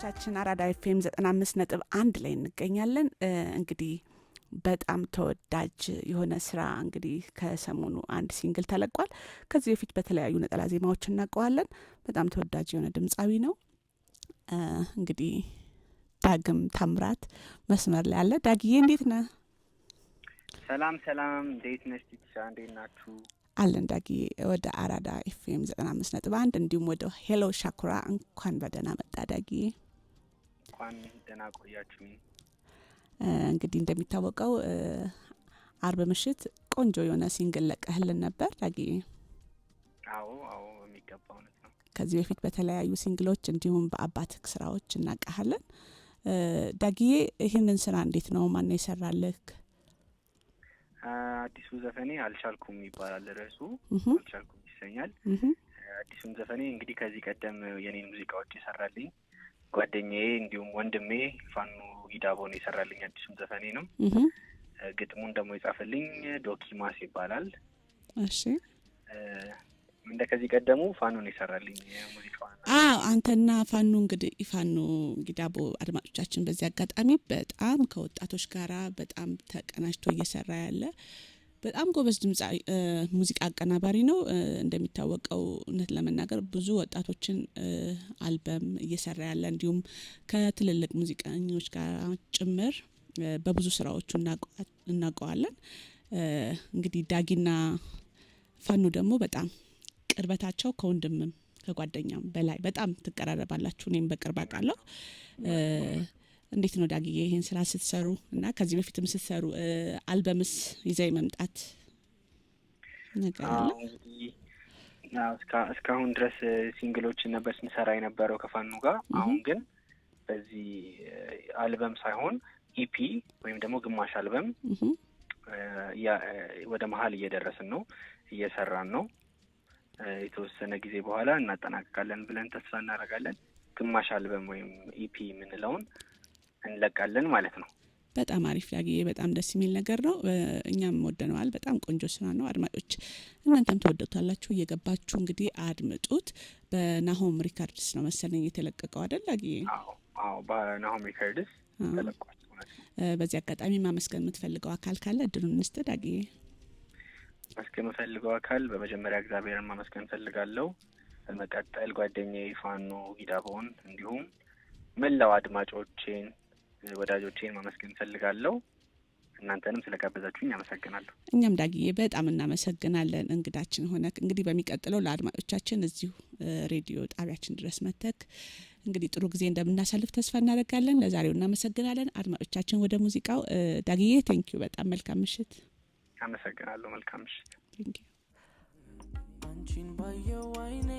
አድማጮቻችን፣ አራዳ ኤፍኤም 95.1 ላይ እንገኛለን። እንግዲህ በጣም ተወዳጅ የሆነ ስራ እንግዲህ ከሰሞኑ አንድ single ተለቋል። ከዚህ በፊት በተለያዩ ነጠላ ዜማዎች እናውቀዋለን። በጣም ተወዳጅ የሆነ ድምፃዊ ነው። እንግዲህ ዳግም ታምራት መስመር ላይ አለ። ዳግዬ፣ እንዴት ነህ? ሰላም ሰላም፣ እንዴት ነሽ ቲቲሻ? እንዴት ናችሁ? አለን ዳግዬ። ወደ አራዳ ኤፍኤም 95.1 እንዲሁም ወደ ሄሎ ሻኩራ እንኳን በደህና መጣህ ዳግዬ። እንኳን ደህና ቆያችሁኝ። እንግዲህ እንደሚታወቀው አርብ ምሽት ቆንጆ የሆነ single ለቀህልን ነበር ዳግዬ። አዎ፣ በሚገባ፣ እውነት ነው። ከዚህ በፊት በተለያዩ single ኦች እንዲሁም በአባትህ ስራዎች እናውቃሃለን። ዳግዬ፣ ይህንን ስራ እንዴት ነው? ማነው የሰራልህ? አዲሱ ዘፈኔ አልቻልኩም ይባላል ርዕሱ። አልቻልኩም ይሰኛል። አዲሱን ዘፈኔ እንግዲህ ከዚህ ቀደም የኔን ሙዚቃዎች የሰራልኝ ጓደኛዬ እንዲሁም ወንድሜ ፋኑ ጊዳቦ ነው የሰራልኝ አዲሱን ዘፈኔንም። ግጥሙን ደግሞ የጻፈልኝ ዶኪማስ ይባላል። እንደ ከዚህ ቀደሙ ፋኑ ነው የሰራልኝ ሙዚቃውን። አዎ፣ አንተና ፋኑ፣ እንግዲህ ፋኑ ጊዳቦ፣ አድማጮቻችን፣ በዚህ አጋጣሚ በጣም ከወጣቶች ጋራ በጣም ተቀናጅቶ እየሰራ ያለ በጣም ጎበዝ ድምፃዊ፣ ሙዚቃ አቀናባሪ ነው። እንደሚታወቀው እውነት ለመናገር ብዙ ወጣቶችን አልበም እየሰራ ያለ እንዲሁም ከትልልቅ ሙዚቀኞች ጋር ጭምር በብዙ ስራዎቹ እናውቀዋለን። እንግዲህ ዳጊና ፋኑ ደግሞ በጣም ቅርበታቸው ከወንድምም ከጓደኛም በላይ በጣም ትቀራረባላችሁ። እኔም በቅርብ አውቃለሁ። እንዴት ነው ዳጊዬ፣ ይህን ስራ ስትሰሩ እና ከዚህ በፊትም ስትሰሩ አልበምስ ይዘህ የመምጣት ነገር አለ? እንግዲህ እስካሁን ድረስ single ኦችን ነበር ስንሰራ የነበረው ከፋኑ ጋር። አሁን ግን በዚህ አልበም ሳይሆን EP ወይም ደግሞ ግማሽ አልበም ወደ መሀል እየደረስን ነው፣ እየሰራን ነው። የተወሰነ ጊዜ በኋላ እናጠናቅቃለን ብለን ተስፋ እናደርጋለን። ግማሽ አልበም ወይም EP የምንለውን እንለቃለን ማለት ነው። በጣም አሪፍ ዳግዬ፣ በጣም ደስ የሚል ነገር ነው። እኛም ወደነዋል። በጣም ቆንጆ ስራ ነው። አድማጮች፣ እናንተም ትወዱታላችሁ። እየገባችሁ እንግዲህ አድምጡት። በናሆም ሪከርድስ ነው መሰለኝ የተለቀቀው፣ አይደል ዳግዬ? አዎ፣ በናሆም ሪከርድስ ተለቋል። በዚህ አጋጣሚ ማመስገን የምትፈልገው አካል ካለ እድሉን እንስጥ ዳግዬ። ማመስገን የምፈልገው አካል በመጀመሪያ እግዚአብሔርን ማመስገን እፈልጋለሁ። በመቀጠል ጓደኛዬ ፋኖ ጊዳቦን እንዲሁም መላው አድማጮቼን፣ ወዳጆቼን ማመስገን እፈልጋለሁ። እናንተንም ስለጋበዛችሁኝ አመሰግናለሁ። እኛም ዳግዬ በጣም እናመሰግናለን እንግዳችን ሆነህ። እንግዲህ በሚቀጥለው ለአድማጮቻችን እዚሁ ሬዲዮ ጣቢያችን ድረስ መተክ እንግዲህ ጥሩ ጊዜ እንደምናሳልፍ ተስፋ እናደርጋለን። ለዛሬው እናመሰግናለን። አድማጮቻችን፣ ወደ ሙዚቃው። ዳግዬ፣ thank you በጣም፣ መልካም ምሽት። አመሰግናለሁ። መልካም ምሽት። Thank you. አንቺን ባየው አይኔ።